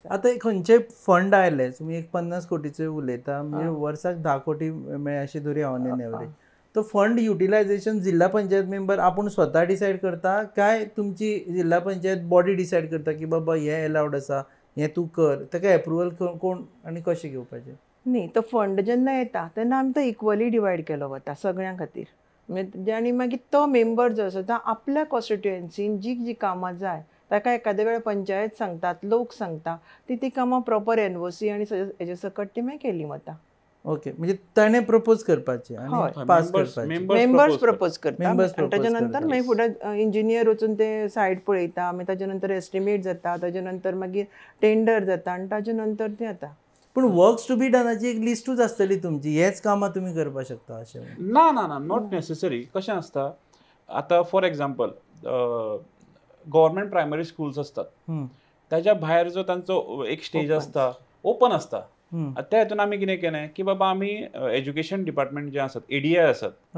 आसता. आतां खंयचे फंड आयले, तुमी एक 50 कोटीचे उलयता, म्हणजे वर्साक 10 कोटी मेळ्ळे अशें धरुया ऑन एन एवरेज. तो फंड युटिलायझेशन जिल्हा पंचायत मेंबर आपूण स्वता डिसायड करता काय तुमची जिल्हा पंचायत बॉडी डिसायड करता की बाबा हें एलावड आसा, हें तूं कर, ताका एप्रुवल कोण आनी कशें घेवपाचें? न्ही, तो फंड जेन्ना येता तेन्ना आमी तो इक्वली डिवायड केलो वता सगळ्यां खातीर. म्हणजे आनी मागीर तो मेंबर जो आसा तो आपल्या कॉन्स्टिट्युएन्सीन जी जी कामां जाय ताका एखाद्या वेळार पंचायत सांगतात, लोक सांगता, ती ती कामां प्रॉपर एनओसी आनी हेजे सकट ती मागीर केली वता. ओके, म्हणजे ताणें प्रपोज करपाचें आनी पास करपाचें. मेंबर्स प्रपोज करता आनी ताच्या नंतर मागीर फुडें इंजिनियर वचून ते सायट पळयता, मागीर ताच्या नंतर एस्टिमेट जाता, ताच्या नंतर मागीर टेंडर जाता आनी ताच्या नंतर तें जाता. पूण वर्क्स टू बी डनाची एक लिस्टूच आसतली तुमची, हेच कामां तुमी करपाक शकता अशें? ना ना ना, not necessary. कशें आसता आतां, for example government primary schools आसतात, ताच्या भायर जो तांचो एक स्टेज आसता, ओपन आसता, त्या हितून आमी कितें केलें की बाबा आमी एज्युकेशन डिपार्टमेंट जें आसत, एडीआय आसत,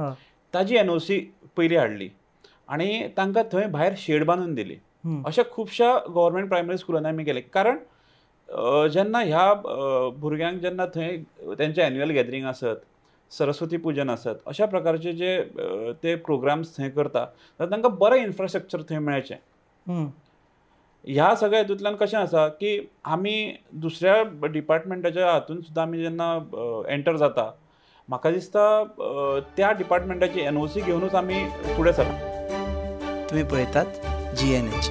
ताजी एनओसी पयली हाडली आनी तांकां थंय भायर शेड बांदून दिली. अशा खुबश्या गव्हर्मेंट प्रायमरी स्कुलांनी आमी केलें, कारण जेन्ना ह्या भुरग्यांक जेन्ना थंय तेंचें एन्युअल गॅदरींग आसत, सरस्वती पुजन आसत, अशा प्रकारचे जे ते प्रोग्राम्स थंय करता जाल्यार तांकां बरें इन्फ्रास्ट्रक्चर थंय मेळचें. ह्या सगळ्या हितूंतल्यान कशें आसा की आमी दुसऱ्या डिपार्टमेंटाच्या हातून सुद्दां आमी जेन्ना एंटर जाता, म्हाका दिसता त्या डिपार्टमेंटाची एनओसी घेवनूच आमी फुडें सरता. तुमी पळयतात GNH.